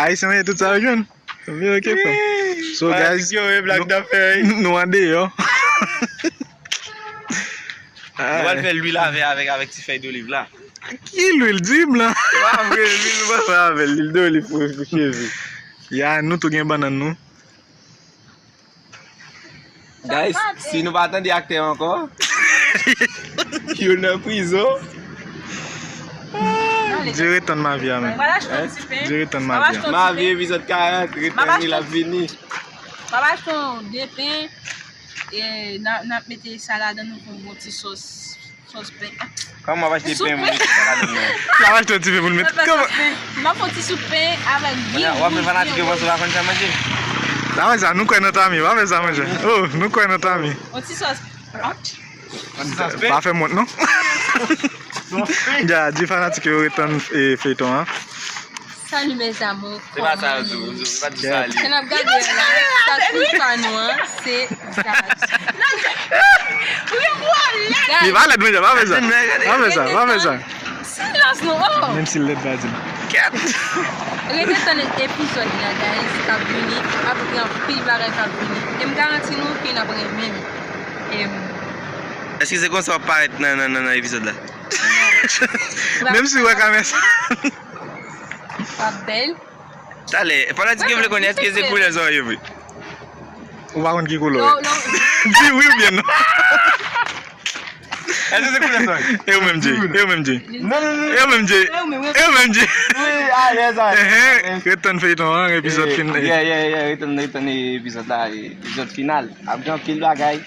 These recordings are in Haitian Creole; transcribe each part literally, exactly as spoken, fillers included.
Ayisyen, wi, tout sa yo jwenn. Wi, ok, frè. So, guys, yo, e blak nou, dafè, wi, nou andeyò. Nou pral fè lwil avè, avèk, avèk ti fèy doliv la. Ki lwil? Di m lan. Se pa vre, lwil nou pa fè avè l, lwil doliv pou, pou cheve. Ya, nou tou gen bannann nou. Guys, si nou pa tande aktè ankò, yo nan prizon. Dye retann Mavi a, men. Dye retann Mavi a. Mavi epizòd karant, retann li l ap vini. M ap achte yon de pen, e n a, n ap mete sa ladan, nou fè yon bon ti sòs. Sòs pen. Kòman w ap achte pen pou mete sa ladan nan? L ap achte yon ti pen pou l mete. Kòman? M ap fè yon ti soup pen avèk gri wouj byen wouj. W ap fè fanatik yo panse w pa konn fè manje. W ap fè sa, nou kwè nan Tami, w ap fè sa, manje. Oh, nou kwè nan Tami. Yon ti sòs. Pa fè m wont, non. Dja, di fanatik yo retann, e, feyton an. Salut mes amours. Se pa sa yo di, yo pa di salut. Sa n ap gade la, sa sou pa nou an, se Zaz. Li pa lèd, men, pa fè sa. Pa fè sa, pa fè sa. Silans nou, oh! Menm si l lèd, pa di l. Kèt! Rete tann epizòd la, guys, k ap vini. Ap gen anpil bagay k ap vini. E m garanti nou ke n ap renmen l. E m Èske se konsa w ap parèt nan, nan, nan, nan epizòd la? Menm si w wè kamera sa. W ap bèl. Talè, fanatik yo vle konnen èske se koulè zòrèy yo vre? Ou pa konn ki koulè w ye? Di wi oubyen non. Èske se koulè zòrèy? E ou menm, Jay? E ou menm, Jay? Non, non, non. E ou menm, Jay? E ou menm, e ou menm, Jay? Wi, alèz, alèz. Enhen, ret tann feyton an, epizòd fin. Yeah, yeah, yeah, ret tann, ret tann epizòd la, epizòd final. Ap gen anpil bagay.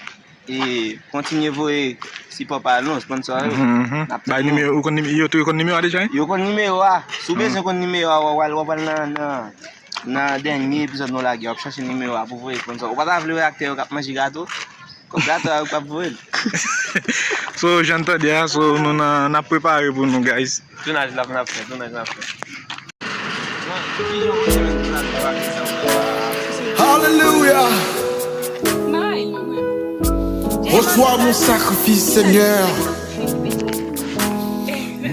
E kontinye voye sipò pa nou, sponsor yo. Mhm, mhm. N ap tann nou. Bay nimewo, ou konn nime-, yo tou yo konn nimewo a deja, wi? Yo konn nimewo a. Si w bezwen konn nimewo a, w ap al, w ap al nan, nan, nan dènye epizòd nou lage, w ap chache nimewo a pou voye sponsor. Ou pa ta vle wè aktè yo k ap manje gato? Kòb gato a, yo k ap voye l. So, jan n tande a, so, nou nan, n ap prepare pou nou, guys. Tounaj la, n ap fè, tounaj la, n ap fè. Hallelujah. Reçois mon sacrifice, Seigneur.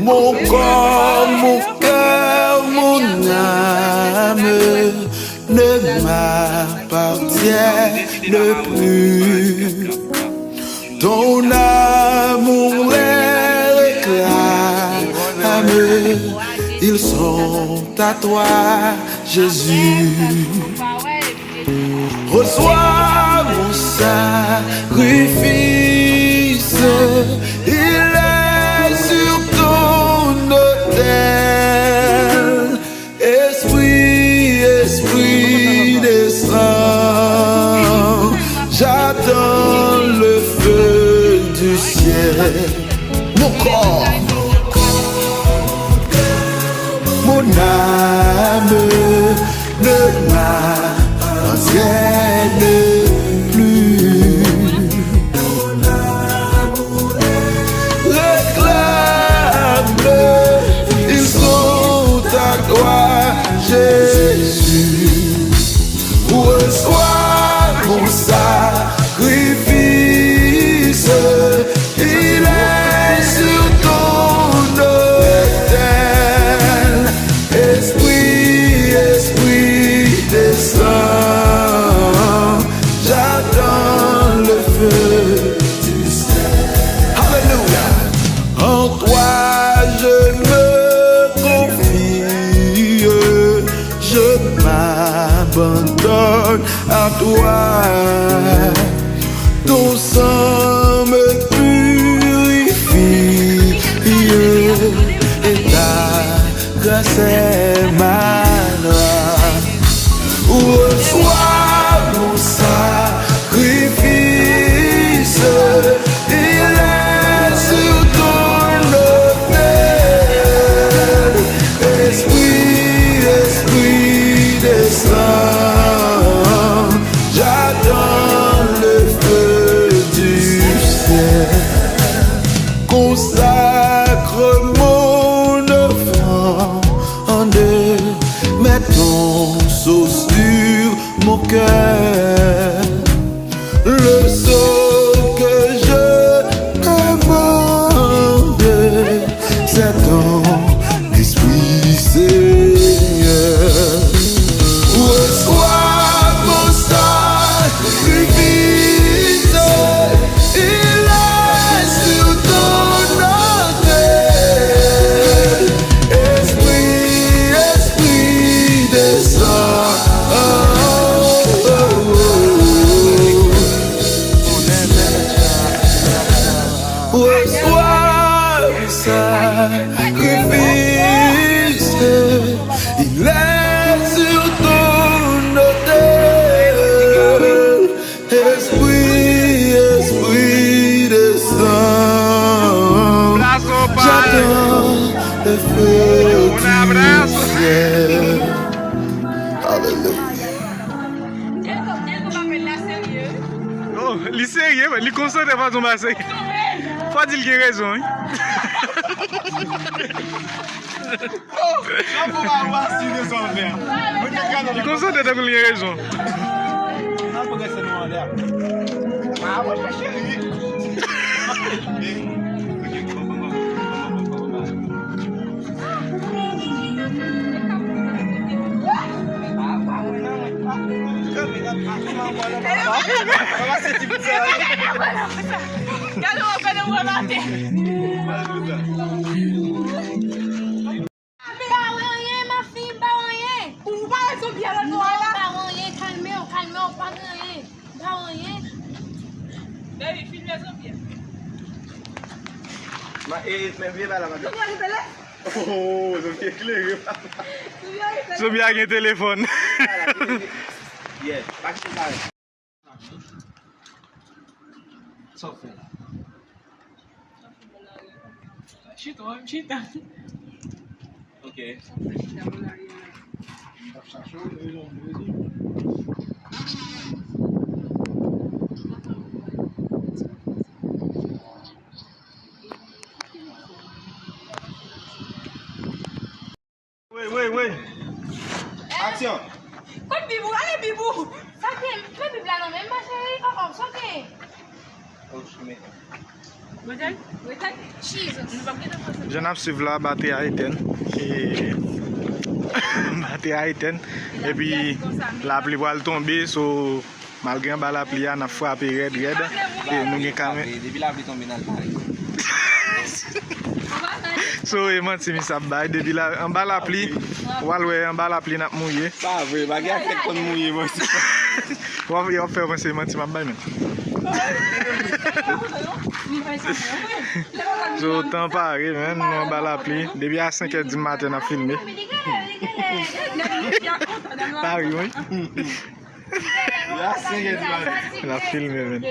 Mon corps, mon cœur, mon âme ne m'appartiennent plus. Ton amour, les réclames, ils sont à toi, Jésus. Reçois mon sacrifice, il est sur ton autel. Esprit, Esprit, descends, j'attends le feu du ciel. Mon corps, mon âme ne m'appartiennent plus. Réclame, ils sont à toi, Jésus. Reçois mon sacrifice, il est sur ton autel. Esprit, Esprit, descends, j'attends le feu du ciel. Alléluia. En toi je me confie, je m'abandonne à toi. Ton sang me purifie et ta grâce est ma loi. Reçois mon sacrifice, il est sur ton autel. Esprit, Esprit, descends, j'attends le feu du ciel. Consacre mon offrande, mets ton sceau sur mon cœur. Le sceau que je demande, c'est ton esprit, Seigneur. Un abrazo. Aleluya. Oh, li serye, men li konsantre pa tonbe ase. Fò di l gen rezon, wi. Li konsantre tankou l gen rezon. Gade w ap gade w ap ate. M pa wè anyen, ma fi, m pa wè anyen. Ou pa wè zonbi a lòt bò a la? M pa wè anyen, kalme w, kalme w, pa gen anyen. M pa wè anyen. Baby, filme zonbi a. Ma, e, men vye ba la, madanm. Zonbi a revele. Oh, zonbi eklere, papa. Zonbi a revele. Zonbi a gen telefòn. Yeah, pa kite sa. Sa w fè la? Chita, w ap chita. Ok. Wi, wi, wi. Aksyon. Kot Bibou? Ale Bibou. Sa k gen? Men Bib la nan men m, ma cheri. Oh, oh, sa k gen? Oh, chimè. Jan n ap swiv la, batri a etèn. E, batri a etèn. Epi, lapli pral tonbe, so, malgre anba lapli a, n ap frape rèd, rèd. E nou gen kamera. Depi lapli tonbe, n al pale. So, e manti misye ap bay. Depi la, anba lapli, w al wè anba lapli n ap mouye. Pa vre, bagay a fèk konn mouye, mwen. W ap, w ap fè w panse manti m ap bay, men. So, tan pare, men, nou anba lapli. Depi a senk è di maten, n ap filme. Pare, wi. Depi a senk è di maten. N ap filme, men.